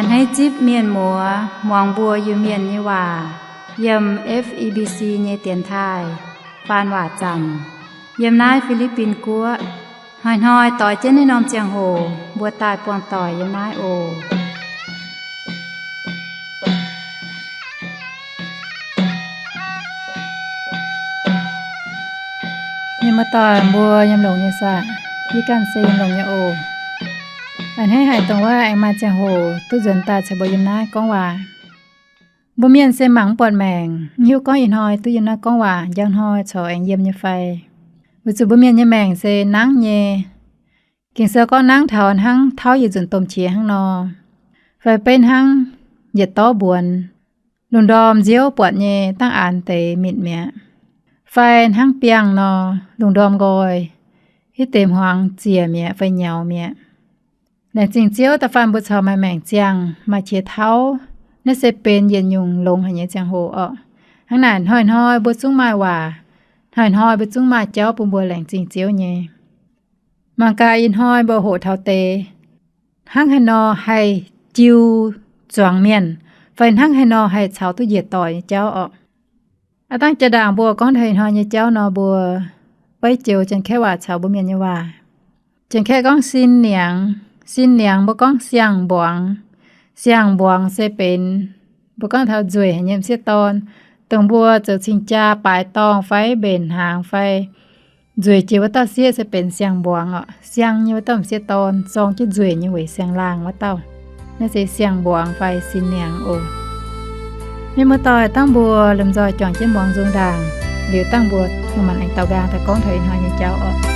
A'hneiv zipv mienh muoz muangx mbuo Iu-Mienh nyei waac yiem F E B C nyei dienx taaih faan waac zanc yiem naaiv Fi^li^bin Guoqv. Hnoi-hnoi doix jienv naaiv norm ziangh hoc mbuo daaih buangh doic yiem naaiv oc. Mienh muoz-doic mbuo yiem longx nyei saah? Yie ganh se yiem longx nyei oc. A'hneiv haic dongh wuov aengx maaih ziangh hoc duqv nzuonx daaih caux mbuo yiem naaiv gorngv waac. Mbuo mienh se mangc mv buatc maengc, mv hiuv gorngv ih hnoi duqv yiem naaiv gorngv waac, njang hnoi corc aengx yiem nyei fai. Weic zuqc mbuo mienh nyei maengc se nangv nyei. Ging-Sou gorngv nangv taux hnangv tauv yietc nzunc domh qiex hnangv nor, fai beiv hnangv yietc dorv mbuonx, lungh ndorm nziouv buatc nyei dangh aanx deix mitc mi'aqv, fai hnangv biangh nor, lungh ndorm nqoi, hitv deix hmuangx ziec mi'aqv fai nyaux mi'aqv. Laengz zingh Ziouv da'faanh mbuo corc maaih maengc ziangh, maaih qiex tauv. Naaiv se benx yietc nyungc longx haic nyei ziangh hoc orqc. Hnangv naaic hnoi-hnoi mbuo zungv maaih waac, hnoi-hnoi mbuo zungv maaih jauv bun mbuo laengz zingh Ziouv nyei. Mangc gaax ih hnoi mbuo hoqc taux deix hnangv haaix nor haih jiu zuangx mienh, fai hnangv haaix nor haih caux duqv njiec doic nyei jauv orqc. Aav dangv jaa-ndaangc mbuo gorngv taux ih hnoi nyei jauv nor, mbuo beiv joux Janx-Kaeqv waac caux mbuo Mienh nyei waac. Janx-Kaeqv gorngv sin niangx, sin niangx mbuo gorngv siang-mbuangz. Siang-mbuangz se benx mbuo gorngv taux nzueic haic nyei m'sieqv dorn, dongh mbuo zoux cing-jaa baaix dorngh fai mbenc hnaangx fai nzueic jiex wuov dauh sieqv se benx siang-mbuangz orqc. Siang nyei wuov dauh m'sieqv dorn, zorng jienv nzueic nyei weic siang-laangh wuov dauh. Naaiv se siang-mbuangz fai sin niangx oc. Mienh muoz-doic, dangh mbuo lomh nzoih juangc jienv muangx nzung ndaangc, liuz dangh mbuo manc-manc aengx daaux nqaang daaih gorngv taux ih hnoi nyei jauv orqc.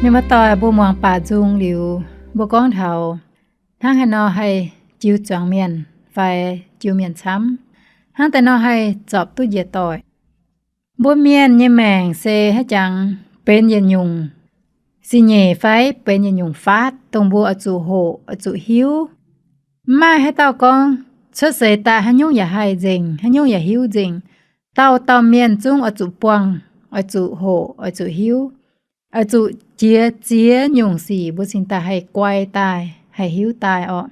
Mienh muoz-doic, mbuo muangx baac nzung liuz, mbuo gorngv taux hnangv haaix nor haih jiu zuangx mienh fai jiu mienh camv, hnangv deix nor haih zorpc duqv njiec doic. Mbuo mienh nyei maengc se haaix jangx benx yietc nyungc sic nyeic fai benx yietc nyungc faatv dongh mbuo oix zuqc hoqc, oix zuqc hiuv. Mv maaih haaix dauh gorngv cuotv seix daaih haaix nyungc yaac haih nzengc, haaix nyungc yaac hiuv nzengc. Dauh dauh mienh zungv oix zuqc buangh, oix zuqc hoqc, oix zuqc hiuv, oix zuqc jiex ziex nyungc sic mbuo cingx daaih haih guai daaih, haih hiuv daaih orqc.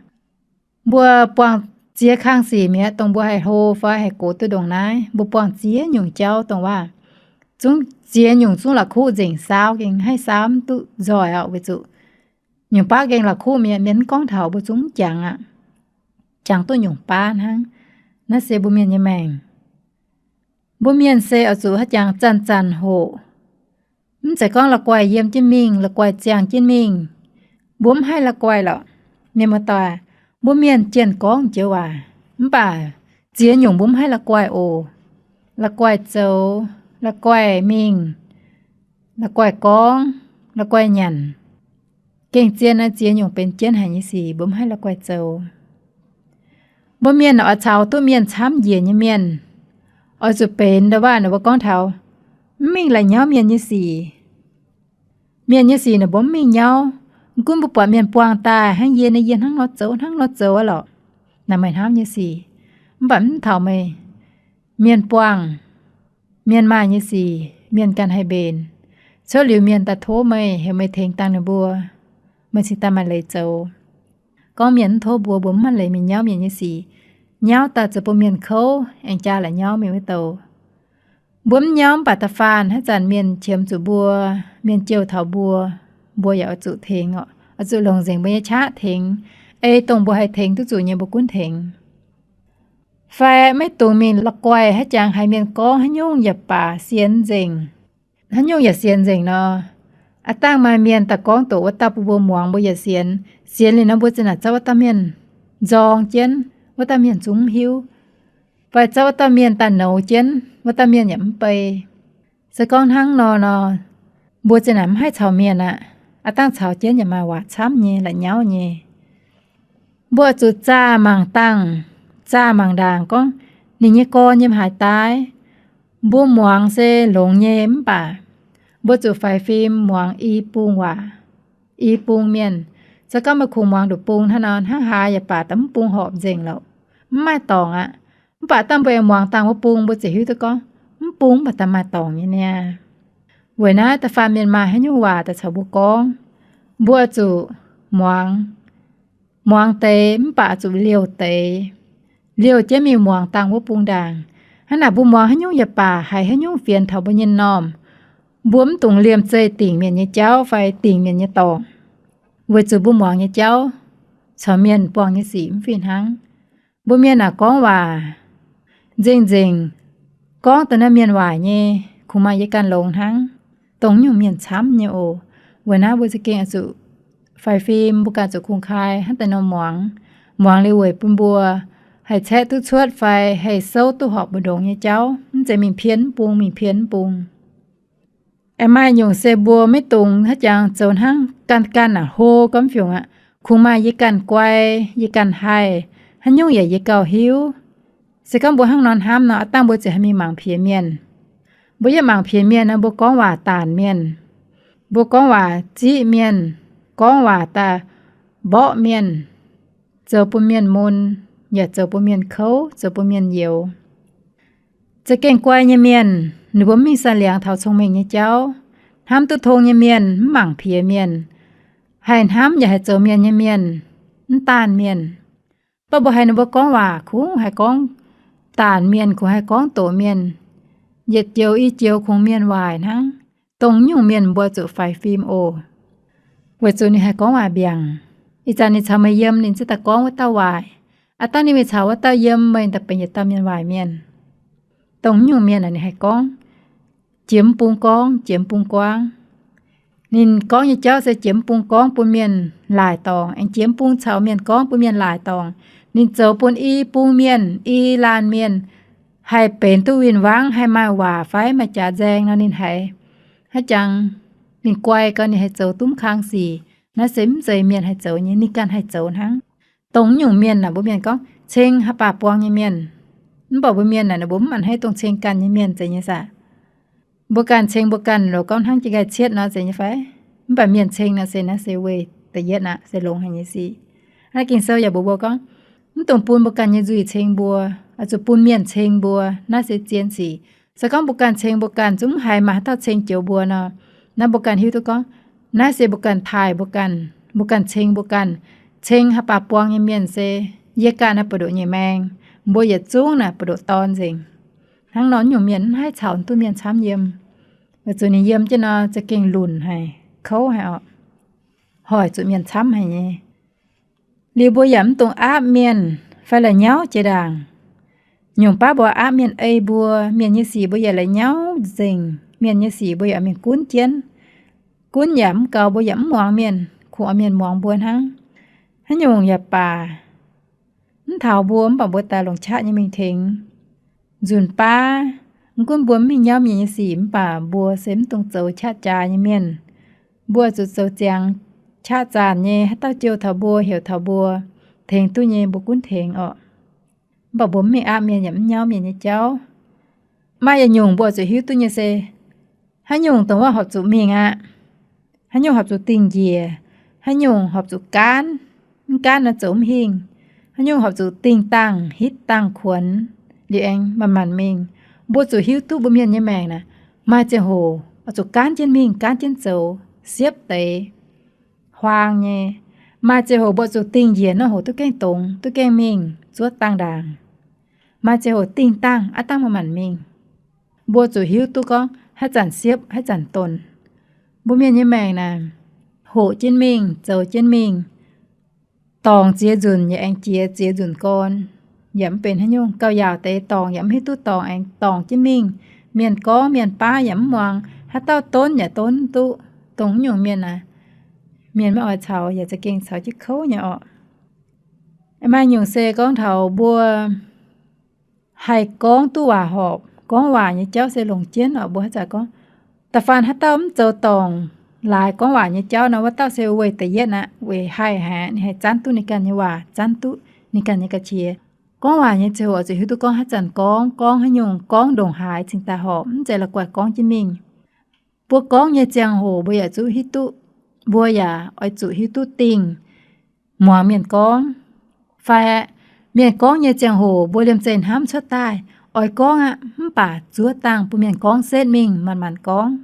Mbuo buangh ziex kang sic mi'aqv, dongh mbuo haih hlo fai haih gox duqv ndongc naaiv. Mbuo buangh ziex nyungc jauv dongh waac, zungv ziex nyungc zungv la'kuqv nzengc, saau gengh haih saau mv duqv nzoih orqc, weic zuqc nyungc baav gengh la'kuqv mi'aqv. Mienh mv gorngv taux mbuo zungv mv jangx aqv. Jangx duqv nyungc baav hnangv. Naaiv se mbuo mienh nyei maengc. Mbuo mienh se oix zuqc haaix jangx zanc-zanc hoqc. Mv zeiz gorngv la'guaih yiem jienv mingh, la'guaih ziangh jienv mingh. Mbuo mv haih la'guaih lorqc. Mienh muoz-doic, mbuo mienh jienh gorngv joux waac, mv baac ziex nyungc mbuo mv haih la'guaih oc. La'guaih zoux, la'guaih mingh, la'guaih gorngv, la'guaih nyanc. Gengh zien naaiv ziex nyungc benx jienv haic nyei sic mbuo mv haih la'guaih zoux. Mbuo mienh oix caux duqv mienh camv njiec nyei mienh, oix zuqc benx ndau waac ninh mbuo gorngv taux mv mingh la'nyauv mienh nyei sic. Mienh nyei sic ninh mbuo mv mingh nyauv. Mv gunv mbuo buatc mienh buangh daaih hnangv yie, yie hnangv nor zoux, hnangv nor zoux aqv lorqc. Naaiv meih hnamv nyei sic. Mv baac mv taux meih. Mienh buangh, mienh maaih nyei sic mienh ganh haih mbenc. Cuotv liuz mienh daaih tov meih, heuc meih tengx dangh ninh mbuo, meih cingx daaih maaih leiz zoux. Gorngv mienh mv tov mbuo, mbuo mv maaih leiz mingh nyauv mienh nyei sic. Nyauv daaih zoux bun mienh kouv, aengx jaa la'nyauv mingh wuov douc. Mbuo mv nyauv mv baac da'faanh haaix zanc mienh qiemx zuqc mbuo, mienh jouh taux mbuo, mbuo yaac oix zuqc tengx, oix zuqc longc nzengc mbuo nyei qaqv tengx. Ei dongh mbuo haih tengx duqv zuqc nyei mbuo gunv tengx. Fai maiv dungx mingh la'guaih haaix jangx haiz mienh gorngv haaix nyungc yaac baac sienx nzengc. Haaix nyungc yaac sienx nzengc nor, aav dangh maaih mienh daaih gorngv doqc wuov dauh bun mbuo muangx, mbuo yaac sienx. Sienx liuz nor mbuo zinh naaic zorqv wuov dauh mienh nzorng jienv, wuov dauh mienh zungv mv hiuv. Fai zorqv wuov dauh mienh daaih nouz jienv, wuov dauh mienh yaac mv bei. Se gorngv hnangv nor nor, mbuo zinh naaic mv haih caux mienh aqv. Aav dangh caux jienv yaac maaih waac camv nyei, la'nyauv nyei. Mbuo zuqc zaah mangc dangh, zaah mangc ndaangc gorngv ninh nyei gorn yiem haaix daaih. Mbuo muangx se longx nyei mv baac mbuo zuqc faix fim muangx i bung waac, i bung mienh. Se gorngv meih kungx muangx nduqc bung hnangv nor, hnangv haaix yaac baac da'mv bung horpc nzengc lorqc, mv maaih dorngc aqv. Mv baac dangh mbuo aengx muangx dangh wuov bung, mbuo ziouc hiuv duqv gorngv mv bung mv baac da'maaih dorngc nyei niaa. Weic naaiv da'faanh mienh maaih haaix nyungc waac daaih caux mbuo gorngv, mbuo zuqc muangx, muangx deix mv baac zuqc liouh deix, liouh jienv mingh muangx dangh wuov bung ndaangc. Hnangv naaic mbuo muangx haaix nyungc yaac baac haiz haaix nyungc fienx taux mbuo nyei m'normh, mbuo mv dungx liemh zeih dingc mienh nyei jauv fai dingc mienh nyei dorngc, weic zuqc mbuo muangx nyei jauv caux mienh buangh nyei sic mv fih hnangv. Mbuo mienh aah, gorngv waac nzengc-nzengc, gorngv da'naaiv mienh waaic nyei, kungx maaih yie ganh longx hnangv, dongh nyungc mienh camv nyei oc. Weic naaiv mbuo za'gengh oix zuqc faix fim, mbuo ganh zuqc kungx-kai hnangv deix nor muangx. Muangx liuz weic bun mbuo haih caeqv duqv cuotv fai haih souv duqv horpc mbu'ndongx nyei jauv, mv zeiz mingh pien mv bung, mingh pien mv bung. Aengx maaih nyungc se mbuo maiv dungx haaix jangx zoux hnangv ganh ganh aac hlo gormx fiungc aqv. Kungx maaih yie ganh guai, yie ganh haih, haaix nyungc yaac yie gauh hiuv. Se gorngv mbuo hnangv nor hnamv nor, aav dangh mbuo ziouc haih mingh mangc piex mienh. Mbuo yaac mangc piex mienh nor, mbuo gorngv waac daanc mienh, mbuo gorngv waac ziqv mienh, gorngv waac daaih mborqv mienh, zoux bun mienh mun, yaac zoux bun mienh kouv, zoux bun mienh youx. Za'gengh guai nyei mienh, ninh mbuo mv mingh saah liangx taux cong-mengh nyei jauv. Hnamv duqv tong nyei mienh mv mangc piex mienh. Haih hnamv yaac haih zoux mienh nyei mienh mv daanh mienh. Baac mbuo haiz ninh mbuo gorngv waac kungx haih gorngv daanc mienh, kungx haih gorngv doqc mienh, yietc joux i joux kungx mienh waaic hnangv. Dongh nyungc mienh mbuo zuqc faix fim oc, weic zuqc ninh haih gorngv waac mbiaangc. Ih zanc ninh caux meih yiem, ninh ziouc daaih gorngv wuov dauh waaic. Aav dangh ninh mingh caux wuov dauh yiem, meih daaih benx yietc dauh mienh waaic mienh. Dongh nyungc mienh aah, ninh haih gorngv, jiex mv bung gorngv, jiex mv bung guangv. Ninh gorngv nyei jauv se jiex mv bung gorngv bun mienh laaic dorngc, aengx jiex mv bung caux mienh gorngv bun mienh laaic dorngc. Ninh zoux bun i bung mienh, i laanh mienh haih benx duqv win-wangv, haih maaih waac fai maaih jaax nzaeng nor, ninh haiz haaix jangx Ninh guai gau, ninh haih zoux dumv kang sic. Naaiv se mv zeiz mienh haih zoux nyei, ninh ganh haih zoux hnangv. Dongh nyungc mienh naaic, mbuo mienh gorngv ceng haaix baac buang nyei mienh. Mv baac mbuo mienh naaic, mbuo mv a'hneiv dongh ceng ganh nyei mienh zeiz nyei saah? Mbuo ganh ceng mbuo ganh, loz gorngv hnangv jienv nqaai cietv nor, zeiz nyei fai? Mv baac mienh ceng naaic se, naaiv se weic da'yietv aqv, se longx haic nyei sic. Naaiv Ging-Sou yaac mbuox mbuo gorngv, mv dungx bun mbuo ganh nyei nzuih ceng mbuo, oix zuqc bun mienh ceng mbuo. Naaiv se zien sic. Se gorngv mbuo ganh ceng mbuo ganh, zungv mv haiz maaih haaix dauh ceng joux mbuo nor, naaiv mbuo ganh hiuv duqv gorngv, naaiv se mbuo ganh taaih mbuo ganh, mbuo ganh ceng mbuo ganh. Ceng haaix baac buang nyei mienh se, yie ganh naaiv buoz-ndoqv nyei maengx, mbuo yietc zungv naaic buoz-ndoqv dorn nzengc. Hnangv nor, nyungc mienh mv haih caux duqv mienh camv yiem. Weic zuqc ninh yiem jienv nor za'gengh lunc haic, kouv haic oc. Hoic zuqc mienh camv haic nyei. Liuz mbuo yaac mv dungx aapv mienh fai la'nyauv jiex ndaangc. Nyungc baav mbuo aapv mienh ei mbuo, mienh nyei sic mbuo yaac la'nyauv nzengc. Mienh nyei sic mbuo yaac mingh gunv jienv. Gunv yaac mv gaux, mbuo yaac mv muangx mienh, kungx oix mienh muangx mbuo hnangv. Haaix nyungc yaac baac, mv taux mbuo, mv baac mbuo daaih longc qaqv nyei mingh tengx. Nzunc baav, mv gunv mbuo mv mingh nyauv mienh nyei sic, mv baac mbuo se mv dungx zoux qaqv jaax nyei mienh. Mbuo zuqc zoux ziangx qaqv zanc nyei, haaix dauh jouh taux mbuo, heuc taux mbuo, tengx duqv nyei mbuo gunv tengx oc. Mv baac mbuo mv mingh aapv mienh yaac mv nyauv mienh nyei jauv. Maaih yietc nyungc mbuo zuqc hiuv duqv nyei se, haaix nyungc dongh wuov horpc zuqc mingh aqv. Haaix nyungc horpc zuqc dingh njiec, haaix nyungc horpc zuqc gaanv, mv gaanv nor zoux mv hingh. Haaix nyungc horpc zuqc dingh dangh, hitv dangh kuonx, liuz aengx manc manc mingh. Mbuo zuqc hiuv duqv mbuo mienh nyei maengc naaic, maaih ziangh hoc oix zuqc gaanv jienv mingh, gaanv jienv zoux, siepv deix, huaang nyei. Maaih ziangh hoc mbuo zuqc dingh njiec nor hoc duqv gaengh dongz, duqv gaengh mingh, zuov dangh ndaangc. Maaih ziangh hoc dingh dangh aqv dangh manc manc mingh. Mbuo zuqc hiuv duqv gorngv haaix zanc siepv, haaix zanc donx. Mbuo mienh nyei maengc naaic, hoqc jienv mingh, zoux jienv mingh, dorngc ziex nzunc yaac aengx jiex ziex nzunc gorn, yaac mv benx haaix nyungc. Gauh yaauc deix dorngc yaac mv hiuv duqv dorngc, aengx dorngc jienv mingh. Mienh gorngv mienh baav yaac mv muangx, haaix dauh donv yaac donv mv duqv. Dongh nyungc mienh naaic, mienh maiv oix caux, yaac za'gengh caux jienv kouv nyei orqc. Maaih nyungc se gorngv taux mbuo haih gorngv duqv waac horpc, gorngv waac nyei jauv se longc jienv orqc. Mbuo haaix zanc gorngv, da'faanh haaix dauh mv zoux dorngc laaix gorngv waac nyei jauv nor, wuov dauh se weic da'yietv aqv, weic haih haic, ninh haih zanv duqv ninh ganh nyei waac, zanv duqv ninh ganh nyei ga'qiex. Gorngv waac nyei ziangh hoc oix zuqc hiuv duqv gorngv haaix zanc gorngv, gorngv haaix nyungc, gorngv ndongc haaix cingx daaih horpc, mv zeiz la'guaih gorngv jienv mingh. Mbuo gorngv nyei ziangh hoc mbuo yaac zuqc hiuv duqv, mbuo yaac oix zuqc hiuv duqv dingh muangx mienh gorngv. Fai mienh gorngv nyei ziangh hoc mbuo liemh zeih hnamv cuotv daaih, oix gorngv aqv, mv baac zuov dangh bun mienh gorngv setv mingh, manc manc gorngv.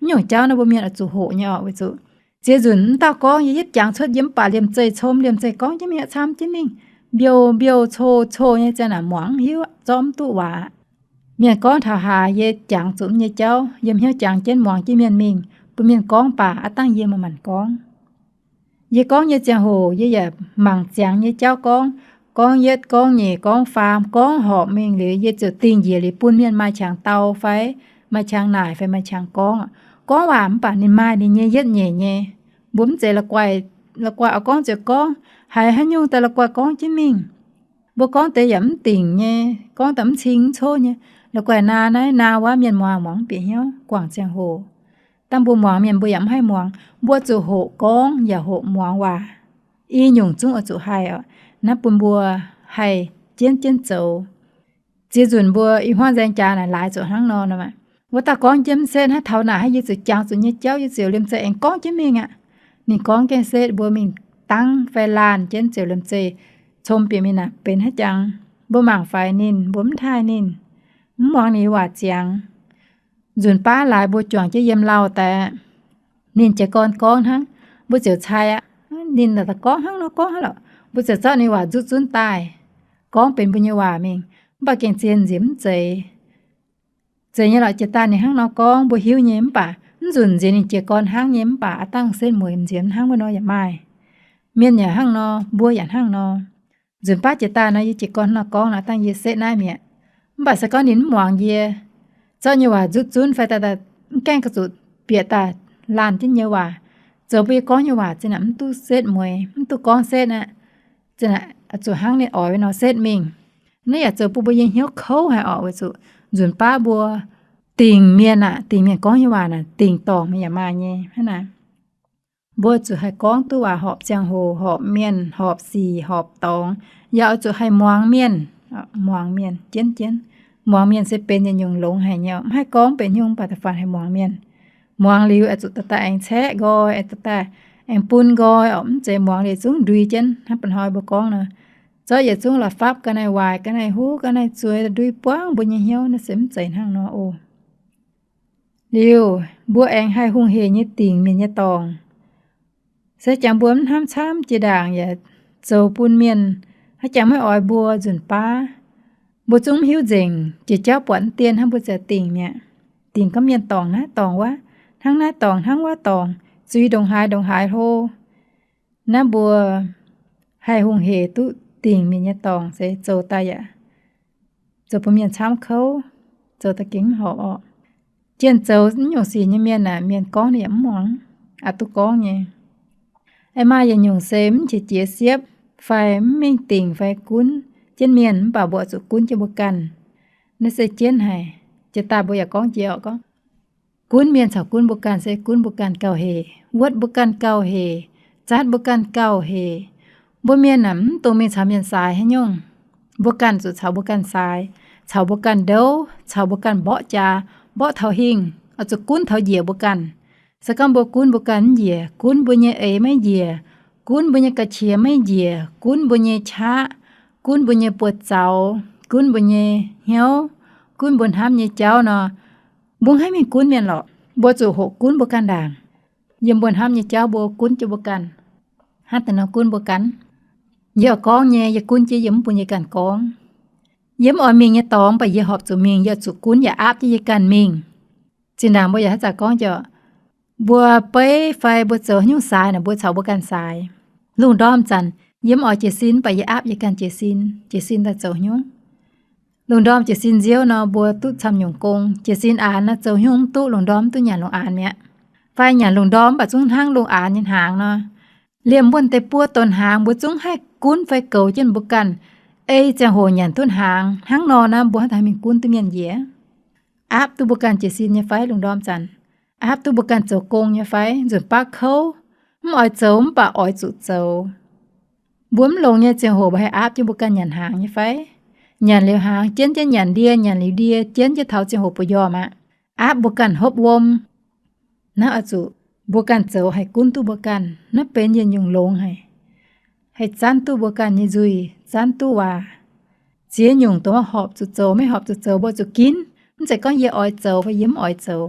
Mv nyungc jauv naaiv mbuo mienh oix zuqc hoqc nyei orqc. Weic zuqc ziex nzunc mv dauh gorngv, yie yietv jangx cuotv yiem, mv baac liemh zeih com liemh zeih gorngv jienv mingh aqv, camv jienv mingh, mbiouh mbiouh cou cou nyei ziangh naaic muangx mv hiuv, zorqv mv duqv waac. Mienh gorngv taux haaix, yie jangx zuqc mv nyei jauv, yiem hnyouv jangx jienv muangx jienv mienh mingh, bun mienh gorngv baac aqv dangh yie manc manc gorngv. Yie gorngv nyei ziangh hoc yie yaac mangc ziangx nyei jauv gorngv, gorngv yietv, gorngv nyeic, gorngv faam, gorngv horpc mingh liuz, yie ziouc dingh njiec liuz bun mienh maaih qangx dau fai maaih qangx naaic fai maaih qangx gorngv. Gorngv waac mv baac ninh maaih ninh nyei yietv nyeic nyei. Mbuo mv zeiz la'guaih, la'guaih oix gorngv ziouc gorngv, haiz haaix nyungc daaih la'guaih gorngv jienv mingh. Mbuo gorngv deix yaac mv dingc nyei, gorngv daaih mv cing mv coqv nyei. La'guaih naaiv naaiv naaiv wuov mienh muangx muangx mv bieqc hnyouv guangc ziangh hoc. Dangh mbuo muangx mienh mbuo yaac mv haih muangx. Mbuo zuqc hoqc gorngv yaac hoqc muangx waac. I nyungc zungv oix zuqc haih oc. Naaiv bun mbuo haih jienv jienv zoux. Ziex nzunc mbuo i hmuangv nzaeng jaax naaic laaix zuqc hnangv nor, wuov dauh gorngv jienv mv setv, hnangv taux naaic hnangv, yie zuqc jangx zuqc nyei jauv, yie ziouc liemh zeih aengx gorngv jienv mingh aqv. Ninh gorngv gaengh setv, mbuo mingh dangv fai laanh jienv ziouc liemh zeih com bieqc mingh naaic benx haaix jangx. Mbuo mangc faix ninh, mbuo mv taaih ninh, mv muangx ninh waac ziangx. Nzunc baav laaix mbuo juangc jienv yiem lauh daaih, ninh jiez gorn gorngv hnangv, mbuo ziouc cai aqv. Ninh daaih gorngv hnangv nor gorngv hnangv lorqc. Mbuo ziouc zorqv ninh waac nzuqv zunv daaih, gorngv benx mbuo nyei waac mingh, mv baac gengh zien nziex mv zeiz. Zeiz nyei lorqc, jiex daaih ninh hnangv nor gorngv mbuo hiuv nyei, mv baac mv nzunc nziex ninh jiez gorn hnangv nyei, mv baac aav dangh setv mueiz nziex hnangv wuov nor yaac maaih. Mienh yaac hnangv nor, mbuo yaac hnangv nor. Nzunc baav jiex daaih nor yie jiez gorn hnangv nor gorngv, aav dangh yie setv naaiv mi'aqv. Mv baac se gorngv ninh mv muangx yie, zorqv nyei waac nzuqv zunv fai daaih mv gaengh ga'zuqc bieqc daaih laanh jienv nyei waac, zoux bun yie gorngv nyei waac zinh naaic mv duqv setv mueiz, mv duqv gorngv setv aqv. Zinh naaic zuqc hnangv ninh oix nor setv mingh. Naaiv yaac zoux bun mbuo nyei hnyouv kouv haic orqc, weic zuqc nzunc baav mbuo dingc mienh aqv, dingc mienh gorngv nyei waac naaic, dingc dorngc mienh yaac maaih nyei hnangv naaic. Mbuo zuqc haih gorngv duqv waac horpc ziangh hoc, horpc mienh, horpc sic, horpc dorngx, yaac oix zuqc haih muangx mienh, muangx mienh jienv jienv. Muangx mienh se benx yietc nyungc longx haic nyei, mv haih gorngv benx nyungc, mv baac da'faanh haih muangx mienh. Muangx liuz aengx zuqc daaih daaih aengx caeqv nqoi, aengx daaih daaih aengx bun nqoi oc. Mv zeiz muangx liuz zungv ndui jienv hnangv ba'hnoi mbuo gorngv nor, zorqv yietc zungv la'fapv ga'naaiv waaic, ga'naaiv huv, ga'naaiv zueiz, ndui buangv mbuo nyei hnyouv. Naaiv se mv zeiz hnangv nor oc. Liuz, mbuo aengx haih hungh hec nyei dingc mienh nyei dorngc. Se jangx mbuo mv hnamv camv jiex ndaangc yaac zoux bun mienh haaix jangx maiv oix mbuo nzunc baav. Mbuo zungv mv hiuv nzengc, jiex jauv buatc mv dien hnangv, mbuo ziouc dingc mi'aqv. Dingc gorngv mienh dorngc naaiv dorngc wuov, hnangv naaiv dorngc hnangv wuov dorngc, zuiz ndongc haaix ndongc haaix hlo. Naaiv mbuo haih hungh hec duqv dingc mienh nyei dorngc se zoux daaih yaac zoux bun mienh camv kouv, zoux daaih gengh mv horpc orqc. Jienh zoux naaiv nyungc sic nyei mienh aeqv, mienh gorngv ninh yaac mv muangx, aqc duqv gorngv nyei. Aengx maaih yietc nyungc se mv qiex jiez siepv fai mv mingh dingc fai gunv jienv mienh, mv baac mbuo oix zuqc gunv jienv mbuo ganh. Naaiv se jienv haic. Jiex daaih mbuo yaac gorngv jiex orqc, gorngv gunv mienh caux gunv mbuo ganh se gunv mbuo ganh gauh hec, wuotv mbuo ganh gauh hec, zatv mbuo ganh gauh hec. Mbuo mienh aeqv, mv dungx mingh caux mienh saaix haaix nyungc. Mbuo ganh zuqc caux mbuo ganh saaix, caux mbuo ganh ndouv, caux mbuo ganh mborqv jaax, mborqv taux hingh, oix zuqc gunv taux njiec mbuo ganh. Se gorngv mbuo gunv mbuo ganh mv njiec, gunv mbuo nyei eix maiv njiec, gunv mbuo nyei ga'qiex maiv njiec, gunv mbuo nyei qaqv, gunv mbuo nyei buoz-zaux, gunv mbuo nyei hnyouv, gunv mbuo hnamv nyei jauv nor, mbuo mv haih mingh gunv mienh lorqc. Mbuo zuqc hoqc gunv mbuo ganh ndaangc. Yiem mbuo hnamv nyei jauv mbuo gunv jienv mbuo ganh. Hnangv deix nor gunv mbuo ganh. Yie oix gorngv nyei, yie gunv jienv yie mv bun yie ganh gorngv. Yie mv oix mingh nyei dorngx, mv baac yie horpc zuqc mingh, yie zuqc gunv yaac aapv jienv yie ganh mingh. Zinh ndaangc mbuo yaac haaix zanc gorngv jiex, mbuo beiv fai mbuo zoux haaix nyungc saaix naaic, mbuo caux mbuo ganh saaix. Lungh ndorm zanc yie mv oix jiez sin, mv baac yie aapv yie ganh jiez sin, jiez sin daaih zoux haaix nyungc. Lungh ndorm jiez sin nziouv nor, mbuo duqv camv nyungc gong. Jiez sin aanx nor, zoux haaix nyungc mv duqv, lungh ndorm mv duqv nyanc lungh aanx mi'aqv. Fai nyanc lungh ndorm mv baac zungv hnangv lungh aanx nyei hnaangx nor. Liemh wuonh deix buo donx hnaangx mbuo zungv haih gunv fai goux jienv mbuo ganh. Ei ziangh hoc nyanc duqv hnaangx hnangv nor naaiv, mbuo hnangv haaix mingh gunv duqv mienh njiec? Aapv duqv mbuo ganh jiez sin nyei fai lungh ndorm zanc? Aapv duqv mbuo ganh zoux gong nyei fai? Nzunc baav kouv, mv oix zoux mv baac oix zuqc zoux. Mbuo mv longx nyei ziangh hoc mbuo haih aapv jienv mbuo ganh nyanc hnaangx nyei fai? Nyanc liuz hnaangx jienv jienv nyanc ndie, nyanc liuz ndie jienv jienv taux ziangh hoc mbuo yiem aqv. Aapv mbuo ganh hopv wuom. Naaiv oix zuqc mbuo ganh zoux haih gunv duqv mbuo ganh. Naaiv benx yietc nyungc longx haic. Haih zanv duqv mbuo ganh nyei nzuih, zanv duqv waac. Ziex nyungc dongh horpc zuqc zoux, maiv horpc zuqc zoux mbuo zuqc ginv. Mv zeiz gorngv yie oix zoux fai yie mv oix zoux.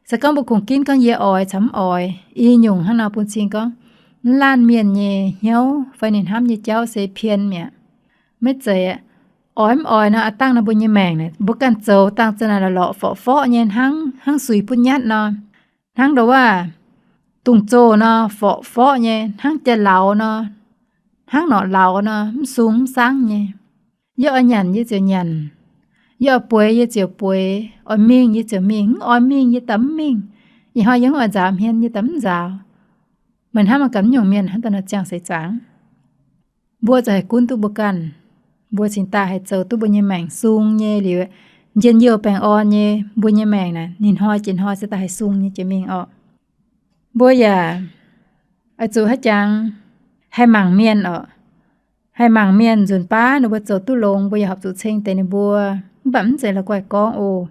Se gorngv mbuo kungx ginv gorngv yie oix caux mv oix. I nyungc hnangv nor bun cing gorngv, mv laanh mienh nyei hnyouv fai ninh hnamv nyei jauv se pien mi'aqv. Maiv zeiz, oix mv oix nor, aav dangh nor mbuo nyei maengc naaic, mbuo ganh zoux dangh za'naaic lorqc, forqv-forqv nyei hnangv, hnangv suix butv nyatv nor. Hnangv ndouv waac, dungz-zoh nor, forqv-forqv nyei hnangv jai-lauz nor, hnangv norqc lauz nor, mv sung mv sangv nyei. Yie oix nyanc yie ziouc nyanc, yie oix bueix yie ziouc bueix, oix mingh yie ziouc mingh, mv oix mingh yie daaih mv mingh. Ih hnoi yie mv oix nzaaux hmien yie daaih mv nzaaux. Meih hnamv gaax, nyungc mienh hnangv daaih nor ziangh seix zaangc. Mbuo zuqc haih gunv duqv mbuo ganh. Mbuo cingx daaih haih zoux duqv mbuo nyei maengc sung nyei liuz, njien-youh baengh orn nyei, mbuo nyei maengc naaic ninh hnoi jiex hnoi se daaih haih sung nyei jiex mingh orqc. Mbuo yaac oix zuqc haiz jangx, haih mangc mienh orqc. Haih mangc mienh nzunc baav ninh mbuo zoux duqv longx, mbuo yaac horpc zuqc ceng deix ninh mbuo. Mv baac mv zeiz la'guaih gorngv oc.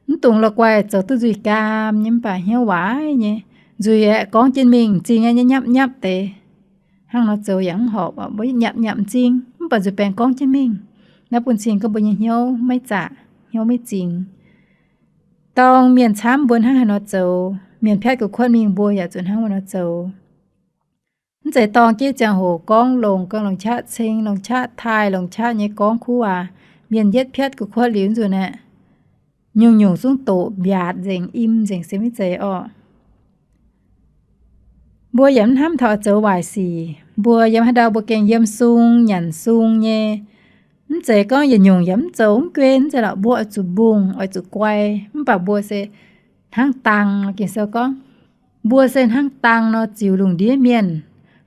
Mv dungx la'guaih zoux duqv nzuih gaam nyei mv baac hnyouv waaic nyei. Nzuih aeqv, gorngv jienv mingh m'zing nyei, nyapv nyapv deix. Hnangv nor zoux yaac mv horpc, mbuo nyapv nyapv m'zing mv baac nzuih baengx gorngv jienv mingh. Naaiv bun cing gorngv mbuo nyei hnyouv maiv zaqc, hnyouv maiv zingx. Dorng mienh camv mbuo hnangv haaix nor zoux, mienh piatv gu'kuotv mingh mbuo yaac zuqc hnangv wuov nor zoux. Mv zeiz dorng jienv ziangh hoc gorngv longc, gorngv longc qaqv ceng, longc qaqv taaih, longc qaqv nyei gorngv kuv waac. Mienh yietv piatv gu'kuotv liuz nzunc aeqv, nyungc-nyungc zungv doqc mbiaatc nzengc, im nzengc se maiv zeiz orqc. Mbuo yaac mv hnamv taux oix zoux waaic sic. Mbuo yiem haaix ndau mbuo gengh yiem sung, nyanc sung nyei. Mv zeiz gorngv yietc nyungc yaac mv zoux mv guen, mv zeiz lorqc. Mbuo oix zuqc mbungh, oix zuqc guai. Mv baac mbuo se hnangv dang nor, Ging-Sou gorngv, mbuo se hnangv dang nor ziux lungh ndiev mienh.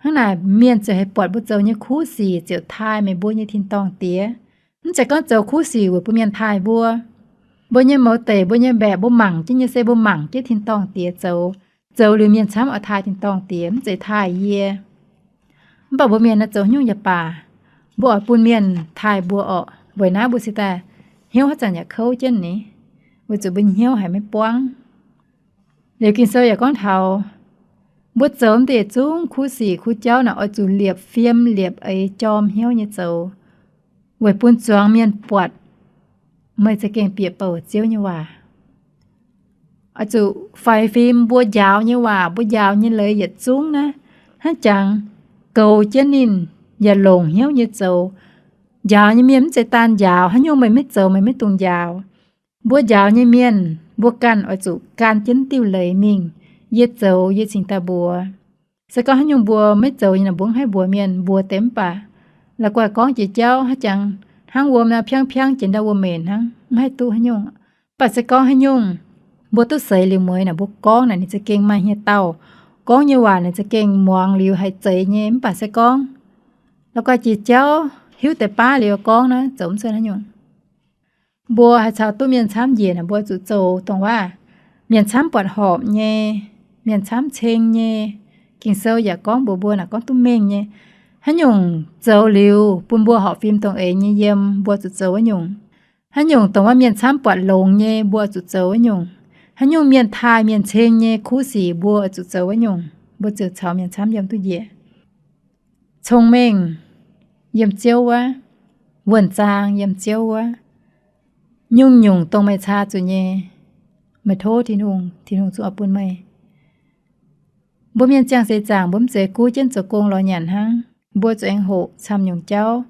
Hnangv naaic mienh ziouc haih buatc mbuo zoux nyei kuv sic ziouc taaih meih mbuo nyei tin-dorngh Diex. Mv zeiz gorngv zoux kuv sic weic bun mienh taaih mbuo. Mbuo nyei mouz deic, mbuo nyei mbaeqc, mbuo mangc jienv nyei se mbuo mangc jienv tin-dorngh diex zoux. Zoux liuz mienh camv oix taaih tin-dorngh diex, mv zeiz taaih yie. Mv baac mbuo mienh naaiv zoux haaix nyungc yaac baac, mbuo oix bun mienh taaih mbuo orqc. Weic naaiv mbuo cingx daaih hnyouv haaix zanc yaac kouv jienv ni, weic zuqc mbuo nyei hnyouv haiz maiv buangv. Liuz Ging-Sou yaac gorngv taux, mbuo zoux mv deix zungv kuv sic kuv jauv naaic oix zuqc liepc fiem liepc eix jorm hnyouv nyei zoux, weic bun zuangx mienh buatc meih za'gengh bieqc bouc Ziouv nyei waac. Oix zuqc faix fim mbuo njaaux nyei waac, mbuo njaaux nyei leiz yietc zungv naaiv, hnangv jangx goux jienv ninh yaac longc hnyouv nyei zoux. Njaaux nyei mienh mv zeiz daan njaaux, haaix nyungc meih maiv zoux meih maiv dungx njaaux. Mbuo njaaux nyei mienh mbuo ganh oix zuqc gan jienv diuh leiz mingh. Yie zoux yie cingx daaih mbuox. Se gorngv haaix nyungc mbuo maiv zoux nyei naaic mbuo mv haih mbuox mienh, mbuox deix mv baac la'guaih gorngv jiex jauv hnangv jangx hnangv wuom naaiv piangv piangv jiex ndau wuom-menc hnangv, mv haih duqv haaix nyungc. Mv baac se gorngv haaix nyungc mbuo duqv seix liuz mueiz naaic mbuo gorngv naaic ninh za'gengh maaih hnyouv dauh, gorngv nyei waac ninh za'gengh muangx liuz haih zeiz nyei. Mv baac se gorngv la'guaih jiex jauv hiuv deix baav liuz gorngv naaiv zoux mv cuotv haaix nyungc. Mbuo haih caux duqv mienh camv njiec naaic mbuo zuqc zoux dongh waac mienh camv buatc horpc nyei, mienh camv ceng nyei. Ging-Sou yaac gorngv mbuox mbuo naaic gorngv duqv mengh nyei. Haaix nyungc zoux liuz bun mbuo horpc fim dongh eix nyei yiem mbuo zuqc zoux wuov nyungc. Haaix nyungc dongh waac mienh camv buatc longx nyei mbuo zuqc zoux wuov nyungc. Haaix nyungc mienh taaih mienh ceng nyei kuv sic mbuo zuqc zoux wuov nyungc. Mbuo ziouc caux mienh camv yiem duqv njiec. Cong-mengh yiem Ziouv wuov, wuonh zaang yiem Ziouv wuov. Nyungc-nyungc dongh meih caa zuqc nyei, meih tov Tin-Hungh, Tin-Hungh zungv oix bun meih. Mbuo mienh ziangh seix zaangc mbuo mv zeiz guv jienv zoux gong lorz nyanc hnangv. Mbuo zuqc aengx hoqc camv nyungc jauv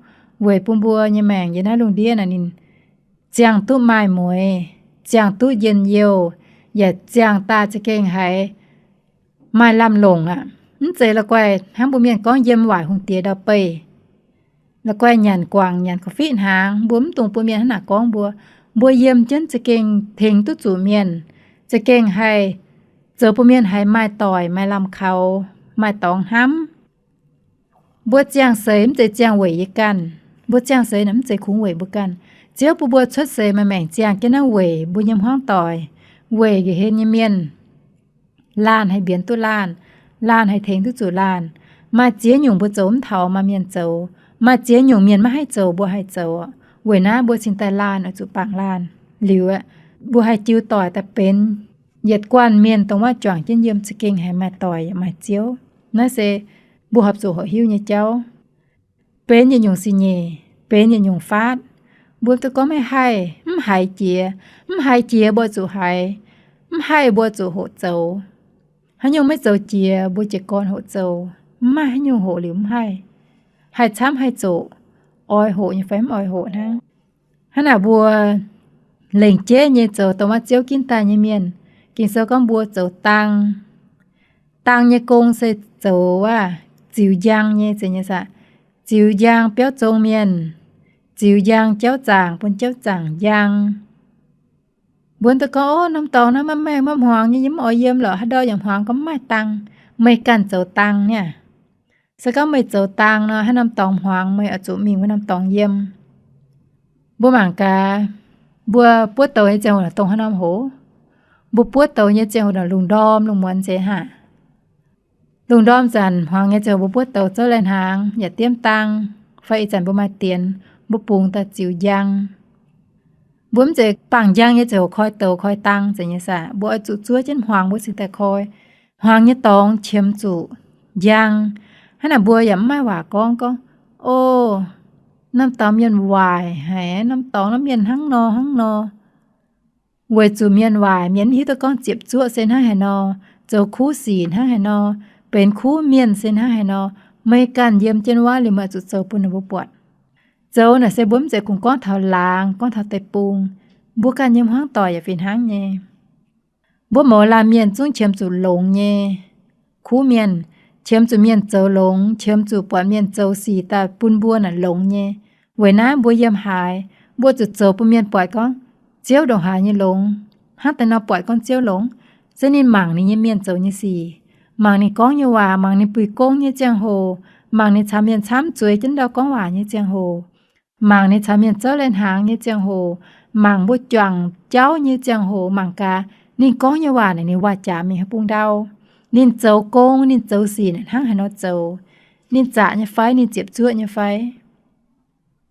weic bun mbuo nyei maengc yiem naaiv lungh ndiev naaic ninh ziangh duqv maaih mueiz, ziangh duqv njien-youh, yaac ziangh daaih za'gengh haiz maaih lamh longc aqv. Mv zeiz la'guaih hnangv mbuo mienh gorngv yiem waaic hungh diex ndau-beih, la'guaih nyanc guangc nyanc ga'fitv hnaangx. Mbuo mv dungx bun mienh hnangv naaic gorngv mbuo. Mbuo yiem jienv za'gengh tengx duqv zuqc mienh, za'gengh haih zoux bun mienh haiz maaih doic, maaih lamh kaux, maaih dorngx hnamv. Mbuo ziangh seix mv zeiz ziangh weic yie ganh. Mbuo ziangh seix naaic mv zeiz kungx weic mbuo ganh. Ziouv bun mbuo cuotv seix maaih maengc ziangh jienv naaiv weic mbuo nyei hmuangv doic, weic nqa'haav nyei mienh. Laanh haih mbienx duqv laanh, laanh haih tengx duqv zuqc laanh. Maaih ziex nyungc mbuo zoux mv taux maaih mienh zoux. Maaih ziex nyungc mienh maiv haih zoux mbuo haih zoux. Weic naaiv mbuo cingx daaih laanh oix zuqc bangc laanh. Liuz aeqv, mbuo haih jiu doic daaih benx yietc guanh mienh dongh wuov juangc jienv yiem za'gengh haiz maaih doic yaac maaih Ziouv. Naaiv se mbuo horpc zuqc hoqc hiuv nyei jauv. Benx yietc nyungc sic nyeic, benx yietc nyungc faatv. Mbuo duqv gorngv maiv haih, mv haiz jiex. Mv haiz jiex mbuo zuqc haiz, mv haih mbuo zuqc hoqc zoux. Haaix nyungc maiv zoux jiex mbuo jiez gorn hoqc zoux, mv maaih haaix nyungc hoqc liuz mv haih. Haih camv haih zoqc, oix hoqc nyei fai mv oix hoqc hnangv. Hnangv naaic mbuo lengc jeiv nyei zoux dongh wuov Ziouv ginv daaih nyei mienh. Ging-Sou gorngv mbuo zoux dang. Dang nyei gong se zoux wuov ziux njang nyei, zeiz nyei saah? Ziux njang biauv zong mienh, ziux njang jauv zaangc, bun jauv zaangc njang. Mbuo duqv gorngv, ov, norm dorngx naaiv maiv maengh maiv hmuangx nyei, yie mv oix yiem lorqc, haaix ndau yaac hmuangx gorngv mv maaih dang. Meih ganh zoux dang niaa. Se gorngv meih zoux dang nor, haaix norm dorngx hmuangx meih oix zuqc mingh wuov norm dorngx yiem. Mbuo mangc gaax, mbuo buov douz nyei ziangh hoc dongh haaix norm hoc? Mbuo buov douz nyei ziangh hoc lungh ndorm lungh muonz zeiz haic. Lungh ndorm zanc hmuangx nyei ziangh hoc mbuo buov douz zouv lai-hnaangx yaac diemv dang, fai ih zanc mbuo maaih dienx, mbuo bungx daaih ziux njang. Mbuo mv zeiz bangc njang nyei ziangh hoc koi douz koi dang, zeiz nyei saah? Mbuo oix zuqc zuov jienv hmuangx mbuo cingx daaih koi. Hmuangx nyei dorngx qiemx zuqc njang. Hnangv naaic mbuo yaac mv maaih waac gorngv, gorngv, o, norm dorngx mienh waaic haic, norm dorngx norm mienh hnangv nor hnangv nor. Weic zuqc mienh waaic, mienh mv hiuv duqv gorngv ziepc zuoqv se hnangv haaix nor, zoux kuv sic hnangv haaix nor, benx kuv mienh se hnangv haaix nor. Meih ganh yiem jienv wuov liuz meih oix zuqc zoux bun ninh mbuo buatc. Zoux naaic se mbuo mv zeiz kungx gorngv taux laangz, gorngv taux deic-bung. Mbuo ganh nyei hmuangv doic yaac fih hnangv nyei. Mbuo mouz laanh mienh zungv qiemx zuqc longx nyei kuv mienh, qiemx zuqc mienh zoux longx, qiemx zuqc buatc mienh zoux sic daaih bun mbuo naaic longx nyei. Weic naaiv mbuo yiem haaix, mbuo zuqc zoux bun mienh buatc gorngv Ziouv ndongc haaix nyei longx. Hnangv deix nor buatc gorngv Ziouv longx, se ninh mangc ninh nyei mienh zoux nyei sic, mangc ninh gorngv nyei waac, mangc ninh buix gong nyei ziangh hoc, mangc ninh caux mienh camv zueiz jienv ndau gorngv waac nyei ziangh hoc, mangc ninh caux mienh zouv lai-hnaangx nyei ziangh hoc, mangc mbuo juangc jauv nyei ziangh hoc mangc gaax, ninh gorngv nyei waac naaic ninh waac-jaax mingh haaix bung ndau. Ninh zoux gong, ninh zoux sic naaic hnangv haaix nor zoux. Ninh zaqc nyei fai, ninh ziepc zuoqv nyei fai.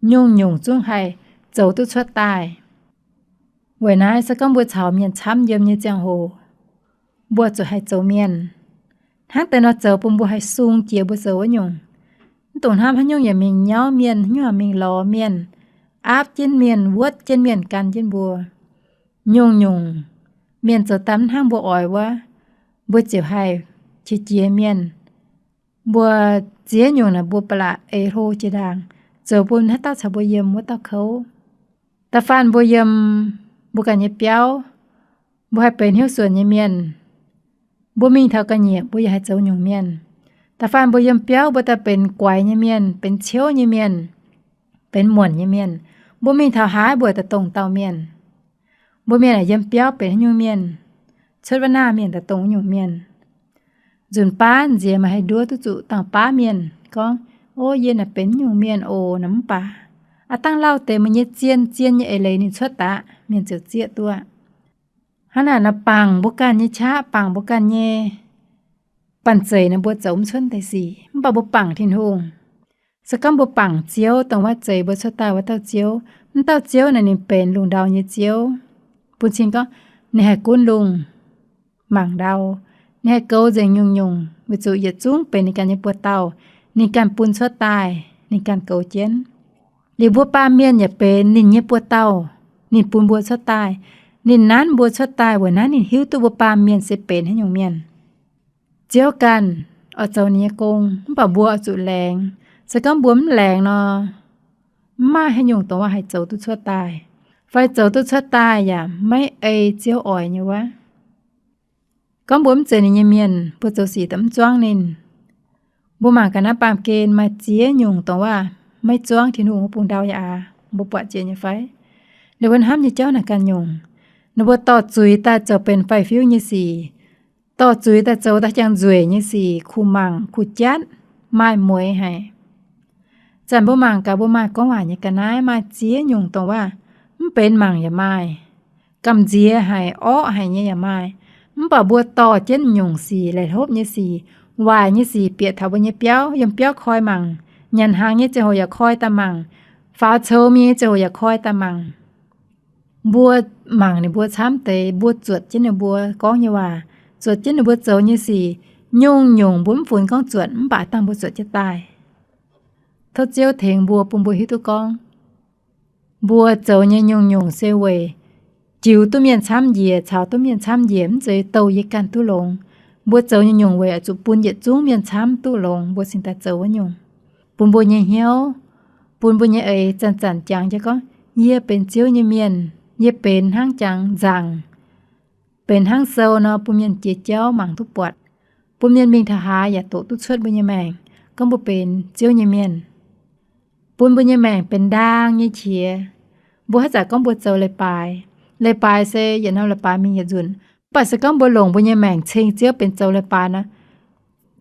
Nyungc-nyungc zungv haih zoux duqv cuotv daaih. Weic naaiv se gorngv mbuo caux mienh camv yiem nyei ziangh hoc, mbuo zuqc haih zoux mienh. Hnangv deix nor zoux bun mbuo haih sung jiex mbuo zoux wuov nyungc. Mv dungx hnamv haaix nyungc yaac mingh nyauv mienh, haaix nyungc mingh lorz mienh, aapv jienv mienh, wuotv jienv mienh gan jienv mbuo. Nyungc-nyungc mienh zoux daaih mv hnangv mbuo oix wuov, mbuo ziouc haih qiex jiez mienh. Mbuo ziex nyungc naaic mbuo ba'laqc eix hlo jiex ndaangc, zoux bun haaix dauh caux mbuo yiem wuov dauh kouv. Da'faanh mbuo yiem mbuo ganh nyei biauv, mbuo haih benx hnyouv suonc nyei mienh. Mbuo mingh taux ga'nyiec mbuo yaac haih zoux nyungc mienh. Da'faanh mbuo yiem biauv mbuo daaih benx guaix nyei mienh, benx ciouv nyei mienh, benx muonc nyei mienh. Mbuo mingh taux haaix mbuo daaih dongh dauh mienh. Mbuo mienh yiem biauv benx haaix nyungc mienh, cuotv wuov naaiv mienh daaih dongh wuov nyungc mienh. Nzunc baav nziex maaih haih nduov duqv zuqc dangh baav mienh gorngv, O, yie naaic benx nyungc mienh oc, naaic mv baac aav dangh lauh deix meih nyei zien, zien nyei eix leiz ninh cuotv daaih, mienh ziouc zieqv duqv. Hnangv naaic nor bangc mbuo ganh nyei qaqv, bangc mbuo ganh nyei banh zeic naaic mbuo zoux mv cuotv deix sic, mv baac mbuo bangc Tin-Hungh. Se gorngv mbuo bangc Ziouv, dongh wuov zeix mbuo cuotv daaih wuov dauh Ziouv, mv dauh Ziouv naaic ninh benx lungh ndau nyei Ziouv. Bun cing gorngv ninh haih gunv lungh mangc ndau, ninh haih goux nzengc nyungc-nyungc, weic zuqc yietc zungv benx ninh ganh nyei buoz-dauh, ninh ganh bun cuotv daaih, ninh ganh goux jienv. Liuz mbuo baamh mienh yaac benx ninh nyei buoz-dauh, ninh bun mbuo cuotv daaih, ninh nanv mbuo cuotv daaih, weic naaiv ninh hiuv duqv mbuo baamh mienh se benx haaix nyungc mienh. Ziouv ganh oix zoux ninh nyei gong, mv baac mbuo oix zuqc laengz. Se gorngv mbuo mv laengz nor, mv maaih haaix nyungc dongh wuov haih zoux duqv cuotv daaih, fai zoux duqv cuotv daaih yaac maiv ei Ziouv oix nyei wuov. Gorngv mbuo mv zeiz ninh nyei mienh, mbuo zoux sic daaih mv zuangv ninh. Mbuo mangc gaax naaiv baamh gen maaih ziex nyungc dongh wuov maiv zuangv Tin-Hungh wuov bung ndau yaac aav, mbuo buatc jiex nyei fai? Ninh mbuo hnamv nyei jauv naaic ganh nyungc. Ninh mbuo dorh zuiz daaih zoux benx faix-fiuv nyei sic, dorh zuiz daaih zoux daaih jangx nzueic nyei sic, kuh mangc kuh jatv, maaih mueix haic. Zanc mbuo mangc gaax mbuo maaih gorngv waac nyei ga'naaiv maaih ziex nyungc dongh wuov mv benx mangc yaac maaih, gamh nziex haic, orqv haic nyei yaac maaih. Mv baac mbuo dorh jienv nyungc sic, laih hlopv nyei sic, waaic nyei sic bieqc taux mbuo nyei biauv, yiem biauv koi mangc, nyanc hnaangx nyei ziangh hoc yaac koi daaih mangc, faaux coux mingh nyei ziangh hoc yaac koi daaih mangc. Mbuo mangc ninh mbuo camv deix, mbuo zuotc jienv ninh mbuo gorngv nyei waac, zuotc jienv ninh mbuo zoux nyei sic, nyungc-nyungc mbuo mv funx gorngv zuotc, mv baac dangh mbuo zuotc jienv daaih. Tov Ziouv tengx mbuo, bun mbuo hiuv duqv gorngv mbuo zoux nyei nyungc-nyungc se weic jiu duqv mienh camv njiec, caux duqv mienh camv njiec, mv zeiz douh yie ganh duqv longx. Mbuo zoux nyei nyungc weic oix zuqc bun yietc zungv mienh camv duqv longx mbuo cingx daaih zoux wuov nyungc. Bun mbuo nyei hnyouv, bun mbuo nyei eix zanc-zanc jangx jienv gorngv, yie benx Ziouv nyei mienh, yie benx hnangv jangx nzaangc, benx hnangv sou nor bun mienh jiex jauv mangc duqv buatc, bun mienh mingh taux haaix yaac doqc duqv cuotv mbuo nyei maengc gorngv mbuo benx Ziouv nyei mienh. Bun mbuo nyei maengc benx ndaang nyei qiex. Mbuo haaix zanc gorngv mbuo zoux leiz-baaix, leiz-baaix se yietc norm leiz-baaix mingh yietc nzunc, mv baac se gorngv mbuo longc mbuo nyei maengc ceng Ziouv benx zoux leiz-baaix nor,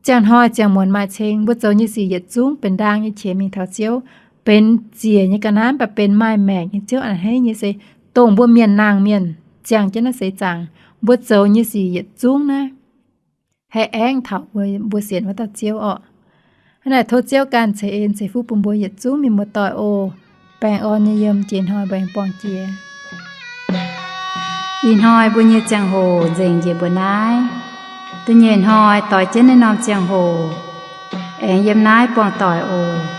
ziangh hnoi ziangh muonz maaih ceng. Mbuo zoux nyei sic yietc zungv benx ndaang nyei qiex mingh taux Ziouv, benx ziec nyei ga'naaiv, mv baac benx maaih maengc nyei Ziouv a'hneiv nyei se dongh mbuo mienh nangh mienh ziangh jienv naaiv seix zaangc. Mbuo zoux nyei sic yietc zungv naaiv haih aengv taux mbuo sienx wuov dauh Ziouv orqc. Hnangv naaic tov Ziouv ganh ceix en ceix fuqv bun mbuo yietc zungv mienh muoz-doic oc. Baengh orn nyei yiem jiex hnoi mbuo aengx buangh jiex. Ih hnoi mbuo nyei ziangh hoc nzengc njiec mbuo naaiv. Da'nyeic hnoi doix jienv naaiv norm ziangh hoc aengx yiem naaiv buangh doic oc.